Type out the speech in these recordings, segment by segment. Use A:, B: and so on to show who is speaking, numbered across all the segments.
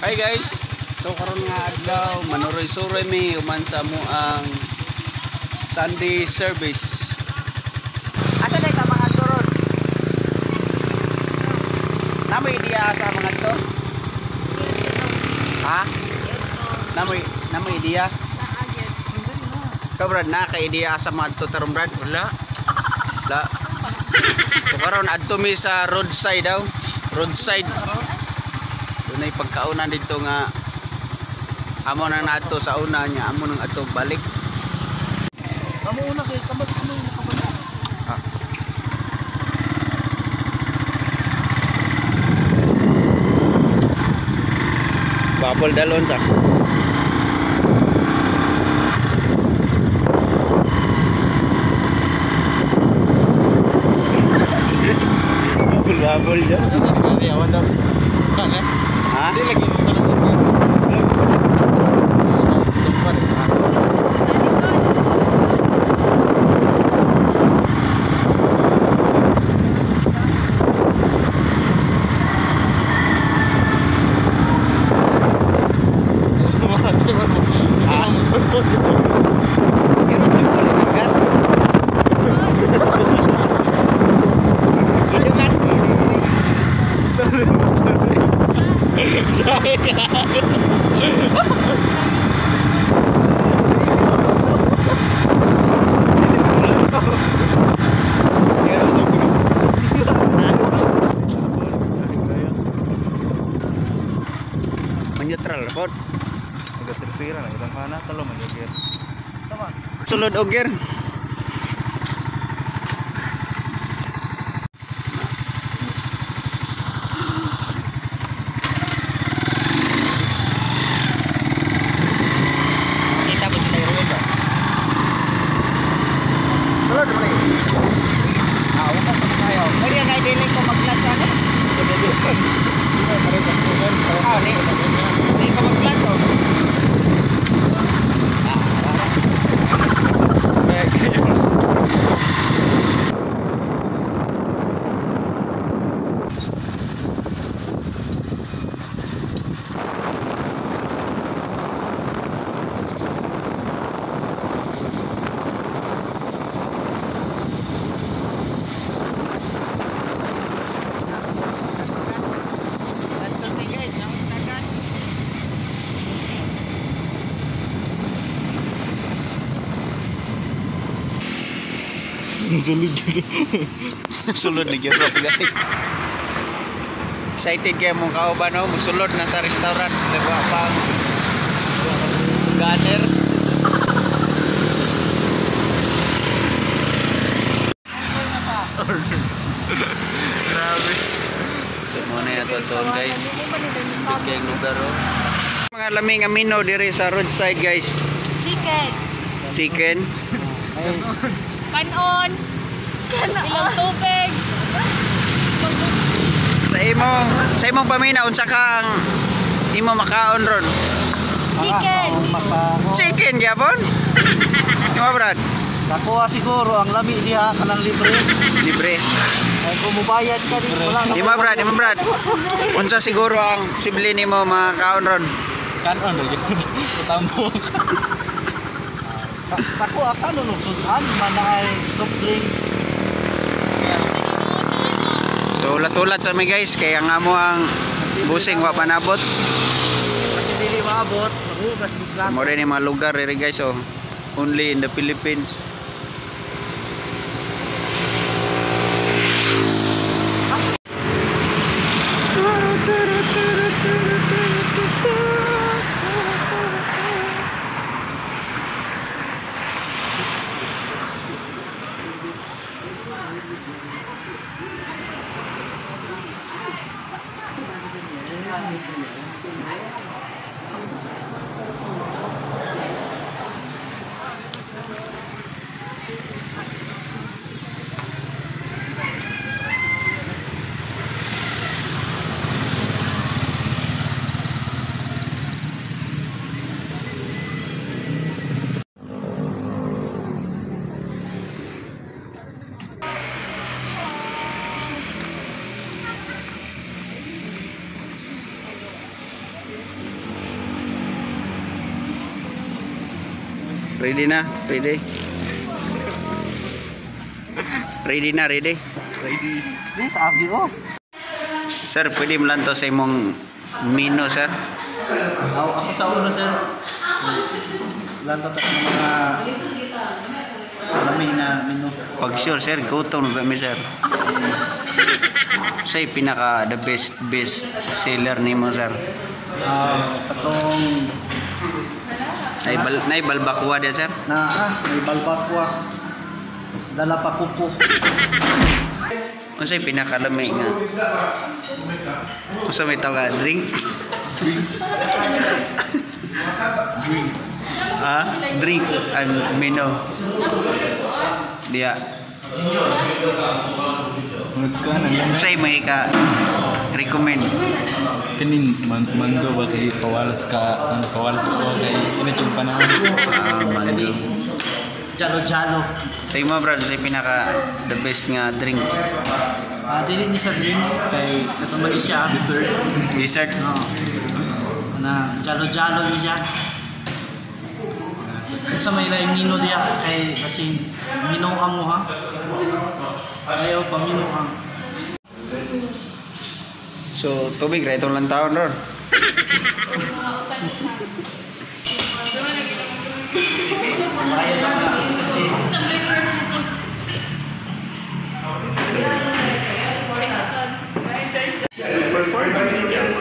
A: Hi guys. So karon nga adlaw manuroy-suroy mi human sa mo ang Sunday service. Asa na sa mga turon? Namoy idea sa mga to? Ha? Namoy idea? Ikaw Brad, na ka idea sa mga to taron Brad? Wala. Wala. So karon adto mi sa roadside daw. Roadside. Dunay pagkaunan dito nga amo nang naadto sa una niya, amo nang adto balik.
B: Kamo una kay kamo kamo nakabalik.
A: Ah. Bubble dalon ta. Bubble bubble ja. Ha? Neutral pod. Sulod og gear. Kita ba sila yung road? Sulod mo ni. Ah, wala pa tayo. Pwede nga dili ko mag-clutch ano? Ah, ni. Di ko mag-clutch oh. Ah, wala.
B: Sulod.
A: Sulod ni gyud guys. Excited kay mong kauban no, musulod na sa restaurant, nagwa pang gunner.
B: Grabe.
A: So mo na ato to guys. Good kayong lugar oh. Mga laming amino diri sa roadside guys.
C: Chicken.
A: Chicken.
C: Kanon. Ilang tubig.
A: Sa imong pamina unsa ka ang imo makaon ron?
C: Chicken.
A: Chicken gyapon? Imo Brad?
B: Nakuha siguro ang lami diha kanang libre.
A: Libre.
B: Ay kung mubayad ka din wala na.
A: Imo Brad, imo Brad. Unsa siguro ang sibli nimo makaon ron?
D: Kanon lagi. Tambok.
B: Sa kuha kanon og sudan man ay soft drinks.
A: So ulat-ulat sa mi guys kay ang amo ang busing wa panabot.
B: Kasi dili maabot, maghugas og plato.
A: Mo rin yung mga lugar rin guys oh. Only in the Philippines. Ready na? Ready? Ready na, ready?
B: Ready. Di taagi oh.
A: Sir, pwede mo lang to sa imong menu, sir?
B: Ako sa una sir. Lanto ta ng mga lami na menu.
A: Pag sure, sir, gutom na ba mi, sir? Say, pinaka the best best seller nimo, sir.
B: Katong
A: Nay balbakwa dia, sir.
B: na may balbakwa. Dala pa kuko.
A: Unsay pinakalami nga? Unsa may tawag drinks? Drinks. Drinks. Ah, drinks and menu. Dia. Unsay may ka recommend?
D: Kaning mango ba kay pawalas ka, ang pawalas ko kay init yung panahon.
A: Ah, mango.
B: Jalo-jalo.
A: Sa imo brad, unsay pinaka the best nga drinks?
B: Dili ni sa drinks kay katong mali siya dessert.
A: Dessert.
B: No. Na jalo-jalo ni siya. Unsa may laing menu diya kay kasi minuang mo ha. Ayaw pa minuang.
A: So tubig ra itong lang taon ron.
B: Bayad pa na sa cheese.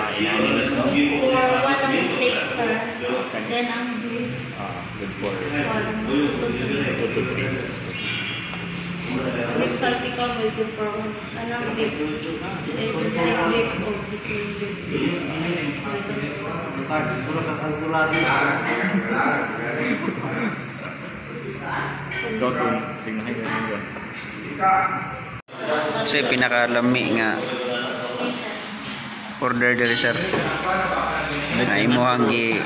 C: For one of the steak, sir. Then ang beef.
D: Good for
C: For 2 to 3.
D: 2 to 3.
C: Beef salpicon will be for 1. Anong beef? Seasoning beef o seasoning beef.
B: Card, puro ka kalkulado.
D: Go to, tingnan kayo yun.
A: Unsay pinakalami nga order diri sir? Nga imong gi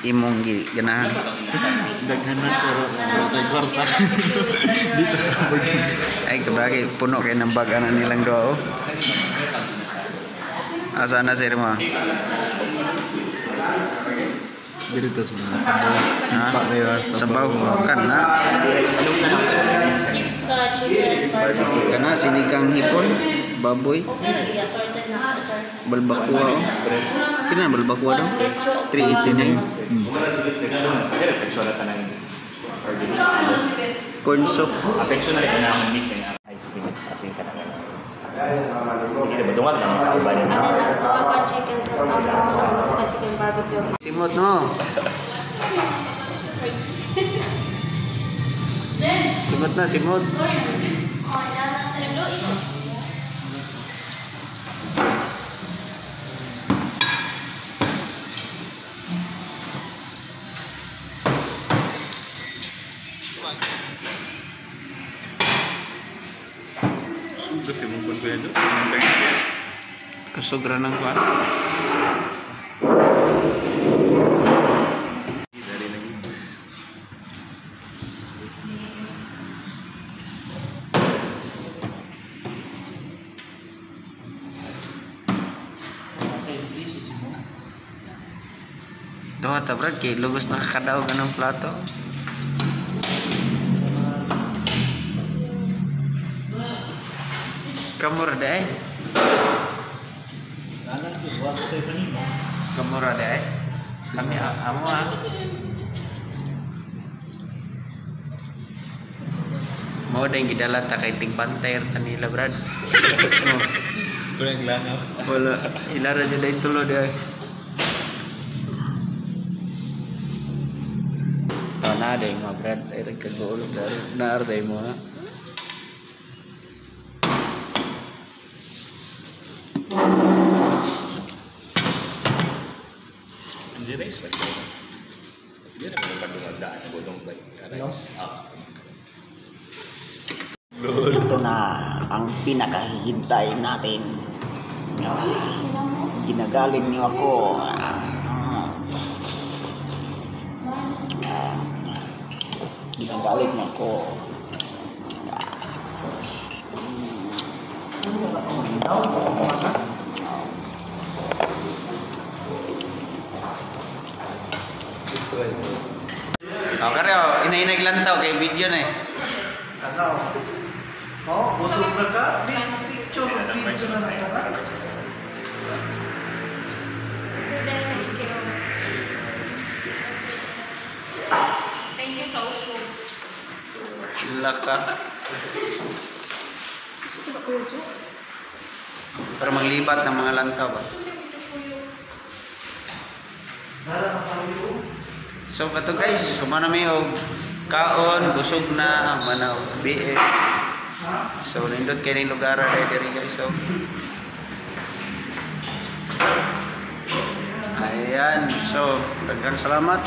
A: imong gi ganahan.
D: Daghan na pero kay kwarta. Dito sa burger.
A: Ay kabagi puno kay ng bag ana nilang duha oh. Asa na sir mo?
D: Dito sa mga sabaw.
A: Ha?
D: Sabaw kayo,
A: Sabaw kan na.
C: 6 ka chicken barbecue.
A: Kana sinigang hipon, baboy,
C: Okay, yeah, sorted na ako, sir.
A: balbakwa oh. Pila na balbakwa daw? 389.
D: Sir, tanan.
A: Corn soup.
D: Affection na rin na miss na ice cream kasi ka na. Sige, diba dungan lang sa uban.
C: And then, ang ka chicken sa ka chicken barbecue.
A: Simot no. Simot na, simot.
D: Kasi mong kwento.
A: Kusog ra ng kwan. Duha ta brad kay lugos nakakadaog anong plato. Kamura de.
B: Ana, wa ko kay panimo.
A: Kamura de. Kami amo ah. Mao dayng gidala ta kay tigbantay ra ta nila brad. Oh,
D: Kulang langaw.
A: wala sila ra jud ay tulo de. Oh, na day mo brad ay nagkagulo dari naar day mo ha.
D: Hindi rice ba? Sige na kung padungagdaan na budong ba rice. Ah.
A: Ito na ang pinakahihintay natin. Ginagalit niyo ako. Ginagalit niyo ako. Oh, kareo, inainag lantaw kay video na eh.
B: Asa oh. Oh, busog na ka. Di, picture, video na lang ka.
C: Thank you.
E: Thank you so so.
A: Laka. Para maglibat ng mga lantaw ba?
B: Dara ka payo.
A: So kato guys, humana mi og kaon, busog na, humana og BS. So nindot kay ning lugar ra diri guys. So ayan. So daghang salamat.